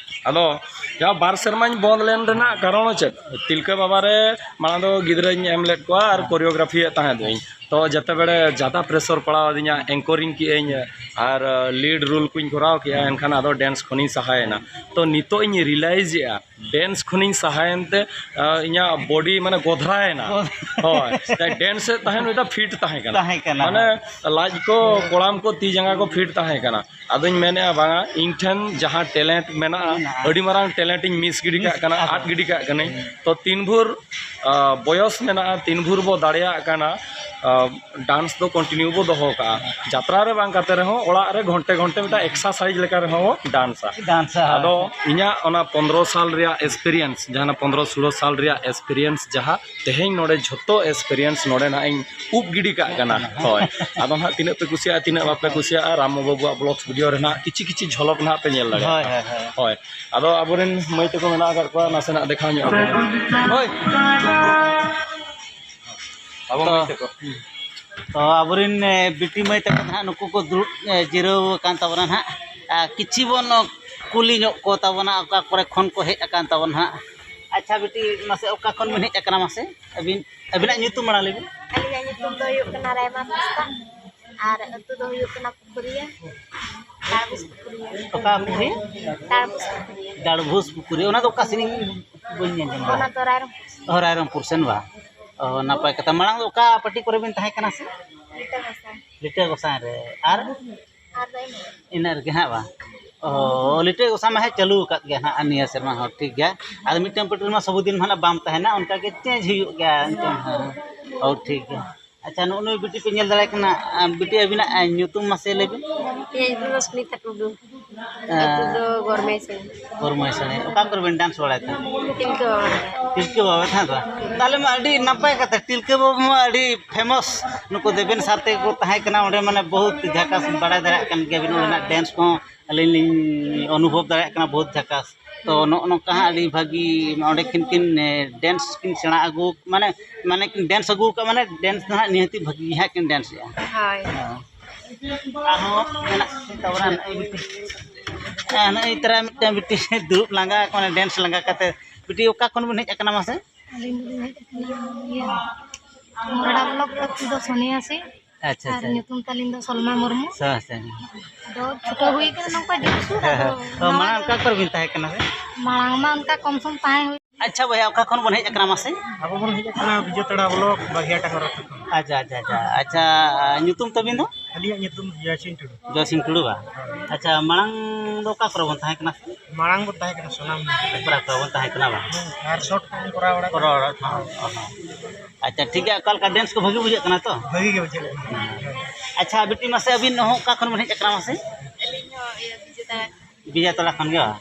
ᱟᱫᱚ ᱡᱟᱦᱟᱸ ᱵᱟᱨ ᱥᱮᱨᱢᱟᱧ ᱵᱚᱱᱫ ᱞᱮᱱ ᱨᱮᱱᱟᱜ ᱠᱟᱨᱚᱱ ᱪᱮᱫ? ᱛᱤᱞᱠᱟᱹ ᱵᱟᱵᱟ ᱨᱮ ᱢᱟᱲᱟᱝ ᱫᱚ ᱜᱤᱫᱽᱨᱟᱹᱧ ᱮᱢ ᱞᱮᱫ ᱠᱚᱣᱟ ᱟᱨ ᱦᱮᱸ᱾ ᱠᱳᱨᱤᱭᱳᱜᱨᱟᱯᱷᱤᱭᱮᱫ ᱛᱟᱦᱮᱸᱫ ᱟᱹᱧ᱾ ᱛᱚ ᱡᱮᱛᱮ ᱵᱮᱲᱮ ᱡᱟᱫᱟ ᱯᱨᱮᱥᱚᱨ ᱯᱟᱲᱟᱣ ᱟᱹᱫᱤᱧᱟ, ᱮᱝᱠᱚᱨᱤᱝ ᱠᱮᱜᱼᱟᱹᱧ ᱟᱨ ᱞᱤᱰ ᱨᱳᱞ ᱠᱚᱧ ᱠᱚᱨᱟᱣ ᱠᱮᱜᱼᱟ, ᱮᱱᱠᱷᱟᱱ ᱟᱫᱚ ᱰᱮᱱᱥ ᱠᱷᱚᱱᱤᱧ ᱥᱟᱦᱟᱭᱮᱱᱟ᱾ ᱛᱚ ᱱᱤᱛᱚᱜ ᱤᱧ ᱨᱤᱭᱟᱞᱟᱭᱤᱡᱽ ᱮᱜᱼᱟ, ᱰᱮᱱᱥ ᱠᱷᱚᱱᱤᱧ ᱥᱟᱦᱟᱭᱮᱱ ᱛᱮ, ᱟ, ᱤᱧᱟᱹᱜ ᱵᱚᱰᱤ ᱢᱟᱱᱮ ᱜᱚᱫᱷᱨᱟᱭᱮᱱᱟ᱾ ᱦᱳᱭ, ᱰᱮᱱᱥ ᱮᱫ ᱛᱟᱦᱮᱱ ᱢᱤᱫᱴᱟᱝ ᱯᱷᱤᱴ ᱛᱟᱦᱮᱸ ᱠᱟᱱᱟ᱾ ᱛᱟᱦᱮᱸ ᱠᱟᱱᱟ᱾ ᱢᱟᱱᱮ ᱞᱟᱡ ᱠᱚ, ᱠᱚᱲᱟᱢ ᱠᱚ, ᱛᱤ ᱡᱟᱸᱜᱟ ᱠᱚ ᱯᱷᱤᱴ ᱛᱟᱦᱮᱸ ᱠᱟᱱᱟ᱾ ᱟᱫᱚᱧ ᱢᱮᱱᱮᱫᱼᱟ, ᱵᱟᱝᱟ, ᱤᱧ ᱴᱷᱮᱱ ᱡᱟᱦᱟᱸ ᱴᱮᱞᱮᱱᱴ ᱢᱮᱱᱟᱜᱼᱟ, ᱢᱮᱱᱟᱜᱼᱟ᱾ ᱟᱹᱰᱤ ᱢᱟᱨᱟᱝ ᱴᱮᱞᱮᱱᱴ ᱤᱧ ᱢᱤᱥ ᱜᱤᱰᱤ ᱠᱟᱜ ᱠᱟᱱᱟ, ᱟᱫᱚ᱾ ᱟᱫ ᱜᱤᱰᱤ ᱠᱟᱜ ᱠᱟᱹᱱᱟᱹᱧ᱾ ᱛᱚ ᱛᱤᱱ ᱵᱷᱳᱨ, ᱟ, ᱵᱚᱭᱚᱥ ᱢᱮᱱᱟᱜᱼᱟ, ᱛᱤᱱ ᱵᱷᱳᱨ ᱵᱚ ᱫᱟᱲᱮᱭᱟᱜ ᱠᱟᱱᱟ, ᱰᱟᱱᱥ ᱫᱚ ᱠᱚᱱᱴᱤᱱᱤᱭᱩ ᱵᱚ ᱫᱚᱦᱚ ᱠᱟᱜᱼᱟ᱾ ᱡᱟᱛᱨᱟ ᱨᱮ ᱵᱟᱝ ᱠᱟᱛᱮ ᱨᱮᱦᱚᱸ, ᱚᱲᱟᱜ ᱨᱮ ᱜᱷᱚᱱᱴᱮ ᱜᱷᱚᱱᱴᱮ ᱢᱤᱫᱴᱟᱝ ᱮᱠᱥᱟᱨᱥᱟᱭᱤᱡᱽ ᱞᱮᱠᱟ ᱨᱮᱦᱚᱸ ᱵᱚ ᱰᱟᱱᱥᱟ᱾ ᱰᱟᱱᱥᱟ᱾ ᱟᱫᱚ ᱤᱧᱟᱹᱜ ᱚᱱᱟ ᱯᱚᱱᱨᱚ ᱥᱟᱞ ᱨᱮᱭᱟᱜ ᱮᱠᱥᱯᱮᱨᱤᱭᱮᱱᱥ, ᱡᱟᱦᱟᱸ ᱯᱚᱱᱨᱚ ᱥᱳᱞᱳ ᱥᱟᱞ ᱨᱮᱭᱟᱜ ᱮᱠᱥᱯᱮᱨᱤᱭᱮᱱᱥ, ᱡᱟᱦᱟᱸ ᱛᱮᱦᱮᱧ ᱱᱚᱰᱮ ᱡᱷᱚᱛᱚ ᱮᱠᱥᱯᱮᱨᱤᱭᱮᱱᱥ ᱱᱚᱰᱮ ᱱᱟᱜ ᱤᱧ ᱩᱵ ᱜᱤᱰᱤ ᱠᱟᱜ ᱠᱟᱱᱟ᱾ ᱦᱳᱭ, ᱟᱫᱚ ᱱᱟᱦᱟᱜ ᱛᱤᱱᱟᱹᱜ ᱯᱮ ᱠᱩᱥᱤᱭᱟᱜᱼᱟ, ᱛᱤᱱᱟᱹᱜ ᱵᱟᱯᱮ ᱠᱩᱥᱤᱭᱟᱜᱼᱟ, ᱨᱟᱢ ᱵᱟᱹᱵᱩᱣᱟᱜ ᱵᱞᱚᱜᱥ ᱵᱷᱤᱰᱤᱭᱳ ᱨᱮ ᱱᱟᱦᱟᱜ ᱠᱤᱪᱷᱤ ᱠᱤᱪᱷᱤ ᱡᱷᱚᱞᱚᱠ ᱱᱟᱦᱟᱜ ᱯᱮ ᱧᱮᱞ ᱫᱟᱲᱮᱭᱟᱜᱼᱟ᱾ ᱦᱳᱭ, ᱦᱳᱭ, ᱦᱳᱭ᱾ ᱦᱳᱭ, ᱟᱫᱚ ᱟᱵᱚᱨᱮᱱ ᱢᱟᱹᱭ ᱛᱟᱠᱚ ᱢᱮᱱᱟᱜ ᱟᱠᱟᱫ ᱠᱚᱣᱟ, ᱱᱟᱥᱮᱱᱟᱜ ᱫᱮᱠᱷᱟᱣ ᱧᱚᱜ ᱟᱵᱚᱱ᱾ ᱦᱳᱭ᱾ ᱟᱵᱚ ᱛᱚ, ᱢᱟᱹᱭ ᱛᱟᱠᱚ᱾ ᱛᱚ, ᱟᱵᱚᱨᱮᱱ, ᱮ, ᱵᱤᱴᱤ ᱢᱟᱹᱭ ᱛᱟᱠᱚ ᱱᱟᱦᱟᱜ ᱱᱩᱠᱩ ᱠᱚ ᱫᱩᱲᱩᱵ, ᱮ, ᱡᱤᱨᱟᱹᱣ ᱟᱠᱟᱱ ᱛᱟᱵᱚᱱᱟ ᱱᱟᱦᱟᱜ᱾ ᱟᱨ ᱠᱤᱪᱷᱤ ᱵᱚᱱ ᱠᱩᱞᱤ ᱧᱚᱜ ᱠᱚ ᱛᱟᱵᱚᱱᱟ, ᱚᱠᱟ ᱠᱚᱨᱮ ᱠᱷᱚᱱ ᱠᱚ ᱦᱮᱡ ᱟᱠᱟᱱ ᱛᱟᱵᱚᱱᱟ ᱱᱟᱦᱟᱜ᱾ ᱟᱪᱪᱷᱟ ᱵᱤᱴᱤ, ᱢᱟᱥᱮ ᱚᱠᱟ ᱠᱷᱚᱱ ᱵᱤᱱ ᱦᱮᱡ ᱟᱠᱟᱱᱟ ᱢᱟᱥᱮ? ᱟᱹᱵᱤᱱ, ᱟᱹᱵᱤᱱᱟᱜ ᱧᱩᱛᱩᱢ ᱢᱟᱲᱟᱝ ᱞᱟᱹᱭ ᱵᱤᱱ᱾ ᱟᱹᱞᱤᱧᱟᱜ ᱧᱩᱛᱩᱢ ᱫᱚ ᱦᱩᱭᱩᱜ ᱠᱟᱱᱟ ᱨᱟᱭᱢᱟ ᱦᱟᱸᱥᱫᱟ ᱟᱨ ᱟᱹᱛᱩ ᱫᱚ ᱦᱩᱭᱩᱜ ᱠᱟᱱᱟ ᱯᱩᱠᱷᱩᱨᱤᱭᱟᱹ, ᱰᱟᱲᱵᱩᱥ ᱯᱩᱠᱷᱩᱨᱤᱭᱟᱹ᱾ ᱚᱠᱟ ᱯᱩᱠᱷᱩᱨᱤ? ᱰᱟᱲᱵᱩᱥ ᱯᱩᱠᱷᱩᱨᱤᱭᱟᱹ᱾ ᱰᱟᱲᱵᱩᱥ ᱯᱩᱠᱷᱩᱨᱤ, ᱚᱱᱟ ᱫᱚ ᱚᱠᱟ ᱥᱮᱱᱤᱧ ᱵᱟᱹᱧ ᱟᱸᱡᱚᱢ ᱵᱟᱲᱟ? ᱚᱱᱟ ᱫᱚ ᱨᱟᱭᱨᱚᱝᱯᱩᱨ᱾ ᱚ, ᱨᱟᱭᱨᱚᱝᱯᱩᱨ ᱥᱮᱱ ᱵᱟ? ᱚ, ᱱᱟᱯᱟᱭ ᱠᱟᱛᱷᱟ᱾ ᱢᱟᱲᱟᱝ ᱫᱚ ᱚᱠᱟ ᱯᱟᱹᱴᱤ ᱠᱚᱨᱮ ᱵᱤᱱ ᱛᱟᱦᱮᱸ ᱠᱟᱱᱟ ᱥᱮ? ᱞᱤᱴᱟᱹ ᱜᱚᱸᱥᱟᱭ᱾ ᱞᱤᱴᱟᱹ ᱜᱚᱸᱥᱟᱭ ᱨᱮ᱾ ᱟᱨ? ᱟᱨ ᱫᱚ ᱤᱱᱟᱹᱜ᱾ ᱤᱱᱟᱹᱜ ᱨᱮᱜᱮ ᱦᱟᱸᱜ ᱵᱟ? ᱚ, ᱞᱤᱴᱟᱹ ᱜᱚᱸᱥᱟᱭ ᱢᱟ ᱦᱮᱸ ᱪᱟᱹᱞᱩ ᱟᱠᱟᱫ ᱜᱮᱭᱟ ᱦᱟᱸᱜ ᱱᱤᱭᱟᱹ ᱥᱮᱨᱢᱟ ᱦᱚᱸ, ᱴᱷᱤᱠ ᱜᱮᱭᱟ᱾ ᱟᱫᱚ ᱢᱤᱫᱴᱟᱝ ᱯᱟᱹᱴᱤ ᱨᱮᱢᱟ ᱥᱚᱵᱩᱫᱤᱱ ᱢᱟ ᱦᱟᱸᱜ ᱵᱟᱢ ᱛᱟᱦᱮᱱᱟ, ᱚᱱᱠᱟ ᱜᱮ ᱪᱮᱧᱡᱽ ᱦᱩᱭᱩᱜ ᱜᱮᱭᱟ ᱮᱱᱛᱮ ᱦᱚᱸ᱾ ᱚ, ᱴᱷᱤᱠ ᱜᱮᱭᱟ᱾ ᱟᱪᱪᱷᱟ, ᱱᱚᱜᱼᱚ ᱱᱩᱭ ᱵᱤᱴᱤ ᱯᱮ ᱧᱮᱞ ᱫᱟᱲᱮᱭᱟᱭ ᱠᱟᱱᱟ, ᱟᱢ ᱵᱤᱴᱤ ᱟᱹᱵᱤᱱᱟᱜ, ᱮ, ᱧᱩᱛᱩᱢ ᱢᱟᱥᱮ ᱞᱟᱹᱭ ᱵᱤᱱ? ᱤᱧᱟᱹᱜ ᱧᱩᱛᱩᱢ ᱫᱚ ᱥᱩᱱᱤᱛᱟ ᱴᱩᱰᱩ᱾ ᱟᱹᱛᱩ ᱫᱚ ᱜᱚᱨᱢᱮᱥᱤ᱾ ᱜᱚᱨᱢᱮᱥᱤ᱾ ᱚᱠᱟ ᱠᱚᱨᱮ ᱵᱤᱱ ᱰᱟᱱᱥ ᱵᱟᱲᱟᱭ ᱛᱟᱦᱮᱸᱫ? ᱛᱤᱞᱠᱟᱹ ᱵᱟᱵᱟ᱾ ᱛᱤᱞᱠᱟᱹ ᱵᱟᱵᱟ ᱛᱟᱦᱮᱸᱫ ᱵᱟ? ᱛᱟᱦᱚᱞᱮ ᱢᱟ ᱟᱹᱰᱤ ᱱᱟᱯᱟᱭ ᱠᱟᱛᱷᱟ, ᱛᱤᱞᱠᱟᱹ ᱵᱟᱵᱟ ᱢᱟ ᱟᱹᱰᱤ ᱯᱷᱮᱢᱟᱥ, ᱱᱩᱠᱩ ᱫᱮᱵᱮᱱ ᱥᱟᱨ ᱛᱮᱜᱮ ᱠᱚ ᱛᱟᱦᱮᱸ ᱠᱟᱱᱟ ᱚᱸᱰᱮ, ᱢᱟᱱᱮ ᱵᱚᱦᱩᱛ ᱡᱷᱟᱠᱟᱥ ᱵᱟᱲᱟᱭ ᱫᱟᱲᱮᱭᱟᱜ ᱠᱟᱱ ᱜᱮᱭᱟ ᱵᱤᱱ, ᱚᱸᱰᱮᱱᱟᱜ ᱰᱮᱱᱥ ᱠᱚᱦᱚᱸ ᱟᱹᱞᱤᱧ ᱞᱤᱧ ᱚᱱᱩᱵᱷᱚᱵ ᱫᱟᱲᱮᱭᱟᱜ ᱠᱟᱱᱟ ᱵᱚᱦᱩᱛ ᱡᱷᱟᱠᱟᱥ᱾ ᱛᱚ ᱱᱚᱜᱼᱚ ᱱᱚᱝᱠᱟ ᱦᱟᱸᱜ ᱟᱹᱰᱤ ᱵᱷᱟᱹᱜᱤ ᱚᱸᱰᱮ ᱠᱤᱱ, ᱠᱤᱱ, ᱮ, ᱰᱮᱱᱥ ᱠᱤᱱ ᱥᱮᱬᱟ ᱟᱹᱜᱩ, ᱢᱟᱱᱮ, ᱢᱟᱱᱮ ᱠᱤᱱ ᱰᱮᱱᱥ ᱟᱹᱜᱩ ᱟᱠᱟᱫ, ᱢᱟᱱᱮ ᱰᱮᱱᱥ ᱫᱚ ᱦᱟᱸᱜ ᱱᱤᱦᱟᱹᱛᱤ ᱵᱷᱟᱹᱜᱤ ᱜᱮ ᱦᱟᱸᱜ ᱠᱤᱱ ᱰᱮᱱᱥ ᱮᱜᱼᱟ᱾ ᱦᱳᱭ᱾ ᱦᱮᱸ᱾ ᱟᱨᱦᱚᱸ ᱢᱮᱱᱟᱜ ᱠᱤᱱ ᱛᱟᱵᱚᱱᱟ ᱱᱚᱜᱼᱚᱭ ᱵᱤᱴᱤ᱾ ᱦᱮᱸ, ᱱᱚᱜᱼᱚᱭ ᱛᱟᱨᱟ ᱢᱤᱫᱴᱟᱝ ᱵᱤᱴᱤ ᱫᱩᱲᱩᱵ ᱞᱟᱸᱜᱟ ᱟᱠᱟᱱᱟ ᱰᱮᱱᱥ ᱞᱟᱸᱜᱟ ᱠᱟᱛᱮ᱾ ᱵᱤᱴᱤ, ᱚᱠᱟ ᱠᱷᱚᱱ ᱵᱤᱱ ᱦᱮᱡ ᱟᱠᱟᱱᱟ ᱢᱟᱥᱮ? ᱟᱹᱞᱤᱧ ᱫᱚᱞᱤᱧ ᱦᱮᱡ ᱟᱠᱟᱱᱟ ᱤᱭᱟᱹ, ᱢᱚᱨᱟᱰᱟ ᱵᱞᱚᱠ, ᱟᱹᱛᱩ ᱫᱚ ᱥᱚᱱᱤᱭᱟᱥᱤ᱾ ᱟᱪᱪᱷᱟ, ᱟᱨ ᱟᱪᱪᱷᱟ᱾ ᱧᱩᱛᱩᱢ ᱛᱟᱹᱞᱤᱧ ᱫᱚ ᱥᱚᱞᱢᱟ ᱢᱩᱨᱢᱩ᱾ ᱟᱪᱪᱷᱟ, ᱟᱪᱪᱷᱟ᱾ ᱟᱫᱚ ᱪᱷᱩᱴᱟᱹᱣ ᱦᱩᱭ ᱠᱟᱱᱟ ᱱᱚᱝᱠᱟ ᱡᱳᱨᱥᱳᱨ, ᱟᱫᱚ ᱚ, ᱱᱚᱣᱟ ᱢᱟᱲᱟᱝ ᱫᱚ ᱚᱠᱟ ᱠᱚᱨᱮ ᱵᱤᱱ ᱛᱟᱦᱮᱸ ᱠᱟᱱᱟ ᱥᱮ? ᱢᱟᱲᱟᱝ ᱢᱟ ᱚᱱᱠᱟ ᱠᱚᱢ ᱥᱚᱢ ᱛᱟᱦᱮᱸ ᱦᱩᱭ᱾ ᱟᱪᱪᱷᱟ ᱵᱚᱭᱦᱟ, ᱚᱠᱟ ᱠᱷᱚᱱ ᱵᱚᱱ ᱦᱮᱡ ᱟᱠᱟᱱᱟ ᱢᱟᱥᱮ? ᱟᱵᱚ ᱵᱚᱱ ᱦᱮᱡ ᱟᱠᱟᱱᱟ ᱵᱤᱡᱚᱭᱛᱟᱲᱟ ᱵᱞᱚᱠ, ᱵᱟᱜᱷᱤᱭᱟᱴᱟᱝᱜᱟ ᱟᱹᱛᱩ ᱠᱷᱚᱱ᱾ ᱟᱪᱪᱷᱟ, ᱟᱪᱪᱷᱟ, ᱟᱪᱪᱷᱟ᱾ ᱟᱪᱪᱷᱟ, ᱧᱩᱛᱩᱢ ᱛᱟᱹᱵᱤᱱ ᱫᱚ? ᱟᱹᱞᱤᱧᱟᱜ ᱧᱩᱛᱩᱢ ᱡᱚᱭᱥᱤᱝ ᱴᱩᱰᱩ᱾ ᱡᱚᱭᱥᱤᱝ ᱴᱩᱰᱩ ᱵᱟ? ᱟᱪᱪᱷᱟ, ᱢᱟᱲᱟᱝ ᱫᱚ ᱚᱠᱟ ᱠᱚᱨᱮ ᱵᱚᱱ ᱛᱟᱦᱮᱸ ᱠᱟᱱᱟ ᱥᱮ? ᱢᱟᱲᱟᱝ ᱵᱚᱱ ᱛᱟᱦᱮᱸ ᱠᱟᱱᱟ ᱥᱳᱱᱟᱢ᱾ ᱠᱚᱨᱮ ᱵᱚᱱ ᱛᱟᱦᱮᱸ ᱠᱟᱱᱟ ᱵᱟ? ᱦᱮᱸ, ᱟᱨ ᱥᱚᱴ ᱠᱚᱵᱚᱱ ᱠᱚᱨᱟᱣ ᱵᱟᱲᱟ ᱠᱚᱨᱟᱣ ᱵᱟᱲᱟ, ᱦᱚᱸ, ᱦᱚᱸ, ᱦᱚᱸ᱾ ᱟᱪᱪᱷᱟ, ᱴᱷᱤᱠ ᱜᱮᱭᱟ᱾ ᱚᱠᱟ ᱞᱮᱠᱟ ᱰᱮᱱᱥ ᱠᱚ ᱵᱷᱟᱹᱜᱤ ᱵᱩᱡᱷᱟᱹᱜ ᱠᱟᱱᱟ ᱛᱚ? ᱵᱷᱟᱹᱜᱤ ᱜᱮ ᱵᱩᱡᱷᱟᱹᱜ ᱠᱟᱱᱟ᱾ ᱟᱪᱪᱷᱟ, ᱵᱤᱴᱤ, ᱢᱟᱥᱮ ᱟᱹᱵᱤᱱ ᱦᱚᱸ ᱚᱠᱟ ᱠᱷᱚᱱ ᱵᱤᱱ ᱦᱮᱡ ᱟᱠᱟᱱᱟ ᱢᱟᱥᱮ? ᱟᱹᱞᱤᱧ ᱦᱚᱸ ᱤᱭᱟᱹ ᱵᱤᱡᱮᱛᱟ᱾ ᱵᱤᱡᱮᱛᱟᱲᱟ ᱠᱷᱚᱱ ᱜᱮ ᱵᱟᱝ?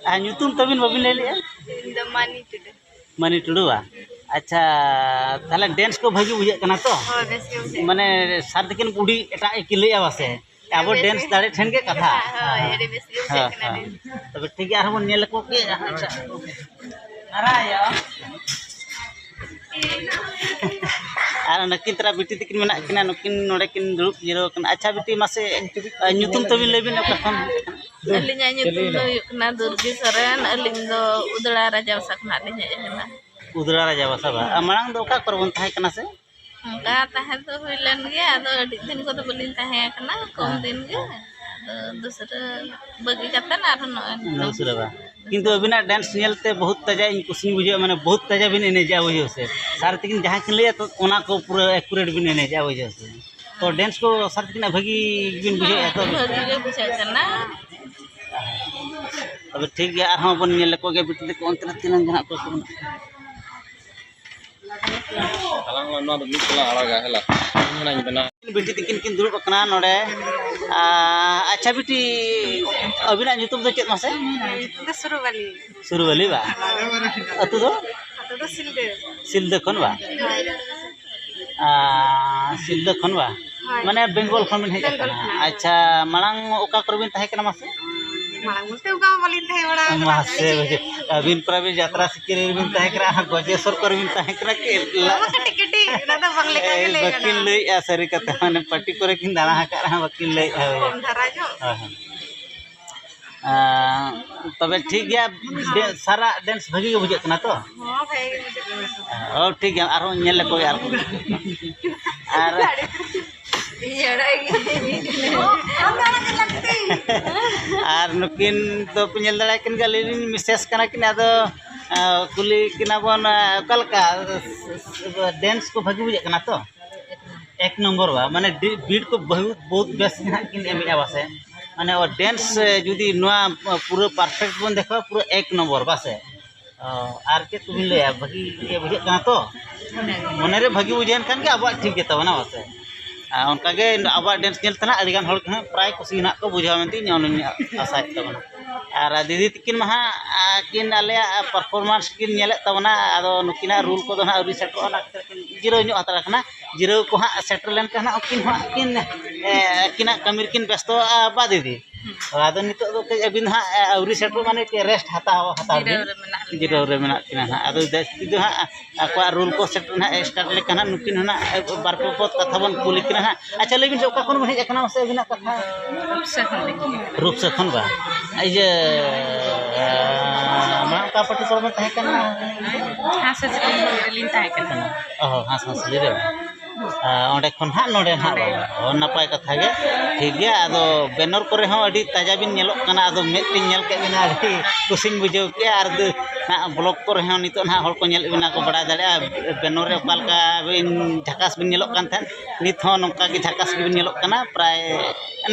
ᱟᱨ ᱧᱩᱛᱩᱢ ᱛᱟᱹᱵᱤᱱ ᱵᱟᱹᱵᱤᱱ ᱞᱟᱹᱭ ᱞᱮᱜᱼᱟ? ᱤᱧ ᱫᱚ ᱢᱟᱹᱱᱤ ᱴᱩᱰᱩ᱾ ᱢᱟᱹᱱᱤ ᱴᱩᱰᱩ ᱵᱟ? ᱟᱪᱪᱷᱟ, ᱛᱟᱦᱚᱞᱮ ᱰᱮᱱᱥ ᱠᱚ ᱵᱷᱟᱹᱜᱤ ᱵᱩᱡᱷᱟᱹᱜ ᱠᱟᱱᱟ ᱛᱚ? ᱦᱳᱭ, ᱵᱮᱥ ᱜᱮ ᱵᱩᱡᱷᱟᱹᱜ ᱠᱟᱱᱟ᱾ ᱢᱟᱱᱮ ᱥᱟᱨ ᱛᱟᱹᱠᱤᱱ ᱵᱩᱰᱷᱤ ᱮᱴᱟᱜ ᱜᱮᱠᱤᱱ ᱞᱟᱹᱭᱮᱜᱼᱟ ᱵᱟᱥᱮ? ᱟᱵᱚ ᱵᱮᱥ ᱰᱮᱱᱥ ᱜᱮ᱾ ᱫᱟᱲᱮ ᱴᱷᱮᱱ ᱜᱮ ᱠᱟᱛᱷᱟ᱾ ᱦᱳᱭ, ᱟᱹᱰᱤ ᱵᱮᱥ ᱜᱮ ᱵᱩᱡᱷᱟᱹᱜ ᱦᱮᱸ, ᱠᱟᱱᱟ ᱦᱮᱸ᱾ ᱰᱮᱱᱥ᱾ ᱛᱚᱵᱮ ᱴᱷᱤᱠ ᱜᱮᱭᱟ, ᱟᱨᱦᱚᱸ ᱵᱚᱱ ᱧᱮᱞ ᱞᱮᱠᱚ ᱜᱮ᱾ ᱟᱪᱪᱷᱟ᱾ ᱟᱨ ᱱᱩᱠᱤᱱ ᱛᱟᱨᱟ ᱵᱤᱴᱤ ᱛᱟᱹᱠᱤᱱ ᱢᱮᱱᱟᱜ ᱠᱤᱱᱟ, ᱱᱩᱠᱤᱱ ᱱᱚᱰᱮ ᱠᱤᱱ ᱫᱩᱲᱩᱵ ᱡᱤᱨᱟᱹᱣ ᱟᱠᱟᱱᱟ᱾ ᱟᱪᱪᱷᱟ ᱵᱤᱴᱤ, ᱢᱟᱥᱮ, ᱟᱨ ᱧᱩᱛᱩᱢ ᱛᱟᱹᱵᱤᱱ ᱞᱟᱹᱭ ᱵᱤᱱ, ᱚᱠᱟ ᱠᱷᱚᱱ? ᱟᱹᱞᱤᱧᱟᱜ ᱧᱩᱛᱩᱢ ᱫᱚ ᱦᱩᱭᱩᱜ ᱠᱟᱱᱟ ᱫᱩᱨᱜᱤ ᱥᱚᱨᱮᱱ᱾ ᱟᱹᱞᱤᱧ ᱫᱚ ᱩᱫᱽᱲᱟ ᱨᱟᱡᱟᱵᱟᱥᱟ ᱠᱷᱚᱱᱟᱜ ᱞᱤᱧ ᱦᱮᱡ ᱟᱠᱟᱱᱟ᱾ ᱩᱫᱽᱲᱟ ᱨᱟᱡᱟᱵᱟᱥᱟ ᱵᱟ? ᱟᱨ ᱢᱟᱲᱟᱝ ᱫᱚ ᱚᱠᱟ ᱠᱚᱨᱮ ᱵᱚᱱ ᱛᱟᱦᱮᱸ ᱠᱟᱱᱟ ᱥᱮ? ᱚᱱᱠᱟ ᱛᱟᱦᱮᱸ ᱫᱚ ᱦᱩᱭ ᱞᱮᱱ ᱜᱮᱭᱟ, ᱟᱫᱚ ᱟᱹᱰᱤ ᱫᱤᱱ ᱠᱚᱫᱚ ᱵᱟᱹᱞᱤᱧ ᱛᱟᱦᱮᱸ ᱠᱟᱱᱟ, ᱠᱚᱢ ᱦᱮᱸ᱾ ᱫᱤᱱ ᱜᱮ᱾ ᱟᱫᱚ ᱫᱩᱥᱨᱟᱹ ᱵᱟᱹᱜᱤ ᱠᱟᱛᱮ ᱟᱨᱦᱚᱸ ᱱᱚᱜᱼᱚᱭ ᱱᱤᱛᱚᱜ᱾ ᱫᱩᱥᱨᱟᱹ ᱵᱟ? ᱠᱤᱱᱛᱩ ᱟᱹᱵᱤᱱᱟᱜ ᱰᱮᱱᱥ ᱧᱮᱞᱛᱮ ᱵᱚᱦᱩᱛ ᱛᱟᱡᱟ ᱤᱧ ᱠᱩᱥᱤᱧ ᱵᱩᱡᱷᱟᱹᱣᱟ, ᱢᱟᱱᱮ ᱵᱚᱦᱩᱛ ᱛᱟᱡᱟ ᱵᱤᱱ ᱮᱱᱮᱡᱟ, ᱵᱩᱡᱷᱟᱹᱣ ᱥᱮ᱾ ᱥᱟᱨ ᱛᱟᱹᱠᱤᱱ ᱡᱟᱦᱟᱸ ᱠᱤᱱ ᱞᱟᱹᱭᱟ ᱛᱚ, ᱚᱱᱟ ᱠᱚ ᱯᱩᱨᱟᱹ ᱮᱠᱩᱨᱮᱴ ᱵᱤᱱ ᱮᱱᱮᱡᱟ, ᱵᱩᱡᱷᱟᱹᱣ ᱥᱮ᱾ ᱛᱚ ᱰᱮᱱᱥ ᱠᱚ ᱥᱟᱨ ᱛᱟᱹᱠᱤᱱᱟᱜ ᱵᱷᱟᱹᱜᱤ ᱵᱤᱱ ᱵᱩᱡᱷᱟᱹᱣᱮᱫᱼᱟ ᱛᱚ? ᱵᱷᱟᱹᱜᱤ ᱜᱮ ᱵᱩᱡᱷᱟᱹᱜ ᱠᱟᱱᱟ᱾ ᱛᱚᱵᱮ ᱴᱷᱤᱠ ᱜᱮᱭᱟ, ᱟᱨᱦᱚᱸ ᱵᱚᱱ ᱧᱮᱞ ᱞᱮᱠᱚ ᱜᱮ ᱵᱤᱴᱤ ᱛᱟᱠᱚ ᱚᱱᱛᱮ ᱨᱮ ᱛᱤᱱᱟᱹᱝ ᱜᱟᱱ ᱦᱟᱸᱜ ᱠᱚ ᱢᱮᱱᱟᱜ ᱠᱚᱣᱟ᱾ ᱟᱞᱟᱝ ᱢᱟ ᱱᱚᱣᱟ ᱫᱚ ᱢᱤᱫ ᱛᱮᱞᱟᱝ ᱟᱲᱟᱜᱟ, ᱦᱮᱞᱟ᱾ ᱤᱧ ᱦᱚᱸ ᱱᱟᱧ ᱵᱮᱱᱟᱣ᱾ ᱵᱤᱴᱤ ᱛᱤᱠᱤᱱ ᱠᱤᱱ ᱫᱩᱲᱩᱵ ᱟᱠᱟᱱᱟ ᱱᱚᱰᱮ᱾ ᱟᱨ, ᱟᱪᱪᱷᱟ ᱵᱤᱴᱤ, ᱟᱹᱵᱤᱱᱟᱜ ᱧᱩᱛᱩᱢ ᱫᱚ ᱪᱮᱫ ᱢᱟᱥᱮ? ᱧᱩᱛᱩᱢ ᱫᱚ ᱥᱩᱨᱩᱵᱟᱞᱤ᱾ ᱥᱩᱨᱩᱵᱟᱞᱤ ᱵᱟ? ᱟᱹᱛᱩ ᱫᱚ? ᱟᱹᱛᱩ ᱫᱚ ᱥᱤᱞᱫᱟᱹ᱾ ᱥᱤᱞᱫᱟᱹ ᱠᱷᱚᱱ ᱵᱟ? ᱦᱳᱭ᱾ ᱟᱨ, ᱥᱤᱞᱫᱟᱹ ᱠᱷᱚᱱ ᱵᱟ? ᱦᱳᱭ᱾ ᱢᱟᱱᱮ ᱵᱮᱝᱜᱚᱞ ᱠᱷᱚᱱ ᱵᱤᱱ ᱦᱮᱡ ᱵᱮᱝᱜᱚᱞ ᱟᱠᱟᱱᱟ? ᱠᱷᱚᱱ᱾ ᱟᱪᱪᱷᱟ, ᱢᱟᱲᱟᱝ ᱚᱠᱟ ᱠᱚᱨᱮ ᱵᱤᱱ ᱛᱟᱦᱮᱸ ᱠᱟᱱᱟ ᱢᱟᱥᱮ? ᱢᱟᱲᱟᱝ ᱵᱚᱞᱛᱮ ᱚᱱᱠᱟ ᱢᱟ ᱵᱟᱹᱞᱤᱧ ᱛᱟᱦᱮᱸ ᱵᱟᱲᱟ ᱟᱠᱟᱱᱟ᱾ ᱢᱟᱥᱮ, ᱟᱹᱵᱤᱱ ᱯᱨᱟᱭ ᱵᱤᱱ ᱡᱟᱛᱨᱟ ᱥᱤᱠᱟᱹᱨᱤ ᱨᱮᱵᱤᱱ ᱛᱟᱦᱮᱸ ᱠᱟᱱᱟ, ᱜᱚᱡᱮᱥᱚᱨ ᱠᱚᱨᱮ ᱵᱤᱱ ᱛᱟᱦᱮᱸ ᱠᱟᱱᱟ ᱠᱤ? ᱚᱱᱟ ᱢᱟ ᱠᱟᱹᱴᱤᱡ ᱠᱟᱹᱴᱤᱡ, ᱚᱱᱟ ᱫᱚ ᱵᱟᱝ ᱞᱮᱠᱟ ᱜᱮ ᱮᱭ, ᱞᱟᱹᱭ ᱵᱟᱹᱠᱤᱱ ᱜᱟᱱᱚᱜᱼᱟ᱾ ᱞᱟᱹᱭᱮᱫᱼᱟ ᱥᱟᱹᱨᱤ ᱠᱟᱛᱷᱟ, ᱢᱟᱱᱮ ᱯᱟᱨᱴᱤ ᱠᱚᱨᱮ ᱠᱤᱱ ᱫᱟᱬᱟ ᱟᱠᱟᱫ ᱨᱮᱦᱚᱸ ᱵᱟᱹᱠᱤᱱ ᱞᱟᱹᱭᱮᱫᱼᱟ᱾ ᱠᱚᱢ ᱫᱷᱟᱨᱟ ᱧᱚᱜ᱾ ᱦᱳᱭ, ᱦᱳᱭ᱾ ᱟᱸ, ᱛᱚᱵᱮ ᱴᱷᱤᱠ ᱜᱮᱭᱟ, ᱰᱮ-, ᱥᱟᱨᱟᱜ ᱰᱮᱱᱥ ᱵᱷᱟᱹᱜᱤ ᱜᱮ ᱵᱩᱡᱷᱟᱹᱜ ᱠᱟᱱᱟ ᱛᱚ? ᱦᱚᱸ, ᱵᱷᱟᱹᱜᱤ ᱜᱮ ᱵᱩᱡᱷᱟᱹᱜ ᱠᱟᱱᱟ᱾ ᱚ, ᱴᱷᱤᱠ ᱜᱮᱭᱟ, ᱟᱨᱦᱚᱸ ᱧᱮᱞ ᱞᱮᱠᱚ ᱜᱮ ᱟᱨᱦᱚᱸ᱾ ᱟᱨ ᱤᱧ ᱟᱲᱟᱜ ᱜᱤᱧ᱾ ᱟᱨ ᱱᱩᱠᱤᱱ ᱫᱚ ᱯᱮ ᱧᱮᱞ ᱫᱟᱲᱮᱭᱟᱠᱤᱱ ᱜᱮᱭᱟ, ᱟᱹᱞᱤᱧ ᱨᱮᱱ ᱢᱤᱥᱮᱥ ᱠᱟᱱᱟ ᱠᱤᱱ, ᱟᱫᱚ, ᱟᱸ, ᱠᱩᱞᱤ ᱠᱤᱱᱟ ᱵᱚᱱ, ᱟᱸ, ᱚᱠᱟ ᱞᱮᱠᱟ ᱰᱮᱱᱥ ᱠᱚ ᱵᱷᱟᱹᱜᱤ ᱵᱩᱡᱷᱟᱹᱜ ᱠᱟᱱᱟ ᱛᱚ? ᱮᱠ ᱱᱚᱢᱵᱚᱨ ᱵᱟ, ᱢᱟᱱᱮ ᱰᱤ-, ᱵᱤᱴ ᱠᱚ ᱵᱚᱦᱩᱛ, ᱵᱚᱦᱩᱛ ᱵᱮᱥ ᱜᱮ ᱦᱟᱸᱜ ᱠᱤᱱ ᱮᱢᱮᱫᱼᱟ ᱵᱟᱥᱮ᱾ ᱢᱟᱱᱮ ᱚ ᱰᱮᱱᱥ, ᱮ, ᱡᱩᱫᱤ ᱱᱚᱣᱟ ᱯᱩᱨᱟᱹ ᱯᱟᱨᱯᱷᱮᱠᱴ ᱵᱚᱱ ᱫᱮᱠᱷᱟᱣᱟ, ᱯᱩᱨᱟᱹ ᱮᱠ ᱱᱚᱢᱵᱚᱨ ᱵᱟᱥᱮ᱾ ᱚ, ᱟᱨ ᱪᱮᱫ ᱠᱚᱵᱤᱱ ᱞᱟᱹᱭᱟ, ᱵᱷᱟᱹᱜᱤ ᱜᱮ ᱵᱩᱡᱷᱟᱹᱜ ᱠᱟᱱᱟ ᱛᱚ? ᱢᱚᱱᱮᱨᱮ ᱵᱷᱟᱹᱜᱤ ᱵᱩᱡᱷᱟᱹᱣᱮᱱ ᱠᱷᱟᱱ ᱜᱮ ᱟᱵᱚᱣᱟᱜ ᱴᱷᱤᱠ ᱜᱮ ᱛᱟᱵᱚᱱᱟ, ᱵᱟᱥᱮ? ᱟᱨ ᱚᱱᱠᱟᱜᱮ ᱟᱵᱚᱣᱟᱜ ᱰᱮᱱᱥ ᱧᱮᱞ ᱛᱮ ᱱᱟᱜ ᱟᱹᱰᱤᱜᱟᱱ ᱦᱚᱲ ᱜᱮ ᱦᱟᱸᱜ ᱯᱨᱟᱭ ᱠᱩᱥᱤ ᱱᱟᱜ ᱠᱚ ᱵᱩᱡᱷᱟᱹᱣᱟ ᱢᱮᱱᱛᱮ ᱤᱧ ᱚᱱᱟᱧ ᱟᱥᱟᱭᱮᱫ ᱛᱟᱵᱚᱱᱟ᱾ ᱟᱨ ᱫᱤᱫᱤ ᱛᱤᱠᱤᱱ ᱢᱟ ᱦᱟᱸᱜ ᱟᱹᱠᱤᱱ ᱟᱞᱮᱭᱟᱜ ᱯᱟᱨᱯᱷᱚᱨᱢᱟᱱᱥ ᱠᱤᱱ ᱧᱮᱞᱮᱫ ᱛᱟᱵᱚᱱᱟ, ᱟᱫᱚ ᱱᱩᱠᱤᱱᱟᱜ ᱨᱩᱞ ᱠᱚᱫᱚ ᱦᱟᱸᱜ ᱟᱹᱣᱨᱤ ᱥᱮᱴᱮᱨᱚᱜᱼᱟ, ᱚᱱᱟ ᱠᱷᱟᱹᱛᱤᱨ ᱠᱤᱱ ᱡᱤᱨᱟᱹᱣ ᱧᱚᱜ ᱦᱟᱛᱟᱲ ᱟᱠᱟᱱᱟ᱾ ᱡᱤᱨᱟᱹᱣ ᱠᱚ ᱦᱟᱸᱜ ᱥᱮᱴᱮᱨ ᱞᱮᱱᱠᱷᱟᱱ ᱦᱟᱸᱜ ᱩᱱᱠᱤᱱ ᱦᱚᱸ ᱦᱟᱸᱜ ᱠᱤᱱ, ᱮ, ᱟᱹᱠᱤᱱᱟᱜ ᱠᱟᱹᱢᱤ ᱨᱮᱠᱤᱱ ᱵᱮᱥᱛᱚᱜᱼᱟ ᱵᱟ ᱫᱤᱫᱤ? ᱦᱳᱭ, ᱟᱫᱚ ᱱᱤᱛᱚᱜ ᱫᱚ ᱠᱟᱹᱡ ᱟᱹᱵᱤᱱ ᱫᱚ ᱦᱟᱸᱜ, ᱮ, ᱟᱹᱣᱨᱤ ᱥᱮᱴᱮᱨᱚᱜ, ᱢᱟᱱᱮ ᱠᱟᱹᱡ ᱨᱮᱥᱴ ᱦᱟᱛᱟᱣ ᱦᱟᱛᱟᱲ ᱵᱤᱱ᱾ ᱡᱤᱨᱟᱹᱣ ᱨᱮ ᱢᱮᱱᱟᱜ ᱞᱤᱧᱟ᱾ ᱡᱤᱨᱟᱹᱣ ᱨᱮ ᱢᱮᱱᱟᱜ ᱠᱤᱱᱟ ᱦᱟᱸᱜ᱾ ᱟᱫᱚ ᱡᱟᱹᱥᱛᱤ ᱫᱚ ᱦᱟᱸᱜ ᱟᱠᱚᱣᱟᱜ ᱨᱩᱞ ᱠᱚ ᱥᱮᱴᱮᱨ ᱱᱟᱦᱟᱜ ᱥᱴᱟᱨᱴ ᱞᱮᱠᱷᱟᱱ ᱦᱟᱸᱜ ᱱᱩᱠᱤᱱ ᱦᱚᱸ ᱱᱟᱦᱟᱜ ᱵᱟᱨ ᱯᱮ ᱯᱚᱫ ᱠᱟᱛᱷᱟ ᱵᱚᱱ ᱠᱩᱞᱤ ᱠᱤᱱᱟ ᱦᱟᱸᱜ᱾ ᱟᱪᱪᱷᱟ, ᱞᱟᱹᱭ ᱵᱤᱱ ᱥᱮ ᱚᱠᱟ ᱠᱷᱚᱱ ᱵᱤᱱ ᱦᱮᱡ ᱟᱠᱟᱱᱟ ᱢᱟᱥᱮ ᱟᱹᱵᱤᱱᱟᱜ ᱠᱟᱛᱷᱟ? ᱨᱩᱯᱥᱟ ᱠᱷᱚᱱ ᱞᱤᱧ ᱦᱮᱡ ᱟᱠᱟᱱᱟ᱾ ᱨᱩᱯᱥᱟ ᱠᱷᱚᱱ ᱵᱟᱝ? ᱤᱭᱟᱹ, ᱢᱟᱲᱟᱝ ᱚᱠᱟ ᱯᱟᱹᱴᱤ ᱠᱚᱨᱮ ᱵᱮᱱ ᱛᱟᱦᱮᱸ ᱠᱟᱱᱟ? ᱦᱟᱸᱥ ᱦᱟᱸᱥᱞᱤ ᱨᱮᱞᱤᱧ ᱛᱟᱦᱮᱸ ᱠᱟᱱᱟ᱾ ᱚ, ᱦᱟᱸᱥ ᱦᱟᱸᱥᱞᱤ ᱨᱮ᱾ ᱟᱨ ᱚᱸᱰᱮ ᱠᱷᱚᱱ ᱦᱟᱸᱜ ᱱᱚᱰᱮ ᱱᱟᱦᱟᱜ ᱱᱚᱰᱮ᱾ ᱵᱟᱵᱟ᱾ ᱚ, ᱱᱟᱯᱟᱭ ᱠᱟᱛᱷᱟ ᱜᱮ᱾ ᱴᱷᱤᱠ ᱜᱮᱭᱟ, ᱟᱫᱚ ᱵᱮᱱᱚᱨ ᱠᱚᱨᱮ ᱦᱚᱸ ᱟᱹᱰᱤ ᱛᱟᱡᱟ ᱵᱤᱱ ᱧᱮᱞᱚᱜ ᱠᱟᱱᱟ, ᱟᱫᱚ ᱢᱮᱫ ᱛᱤᱧ ᱧᱮᱞ ᱠᱮᱫ ᱵᱤᱱᱟ, ᱟᱹᱰᱤ ᱠᱩᱥᱤᱧ ᱵᱩᱡᱷᱟᱹᱣ ᱠᱮᱜᱼᱟ᱾ ᱟᱨ ᱫᱩ-, ᱱᱟᱦᱟᱜ ᱵᱞᱚᱜ ᱠᱚᱨᱮ ᱦᱚᱸ ᱱᱤᱛᱚᱜ ᱱᱟᱦᱟᱜ ᱦᱚᱲ ᱠᱚ ᱧᱮᱞᱮᱫ ᱵᱤᱱᱟ ᱠᱚ, ᱵᱟᱲᱟᱭ ᱫᱟᱲᱮᱭᱟᱜᱼᱟ᱾ ᱵᱮᱱᱚᱨ ᱨᱮ ᱚᱠᱟ ᱞᱮᱠᱟ ᱵᱤᱱ ᱡᱷᱟᱠᱟᱥ ᱵᱤᱱ ᱧᱮᱞᱚᱜ ᱠᱟᱱ ᱛᱟᱦᱮᱸᱫ, ᱱᱤᱛ ᱦᱚᱸ ᱱᱚᱝᱠᱟ ᱜᱮ ᱡᱷᱟᱠᱟᱥ ᱜᱮᱵᱤᱱ ᱧᱮᱞᱚᱜ ᱠᱟᱱᱟ᱾ ᱯᱨᱟᱭ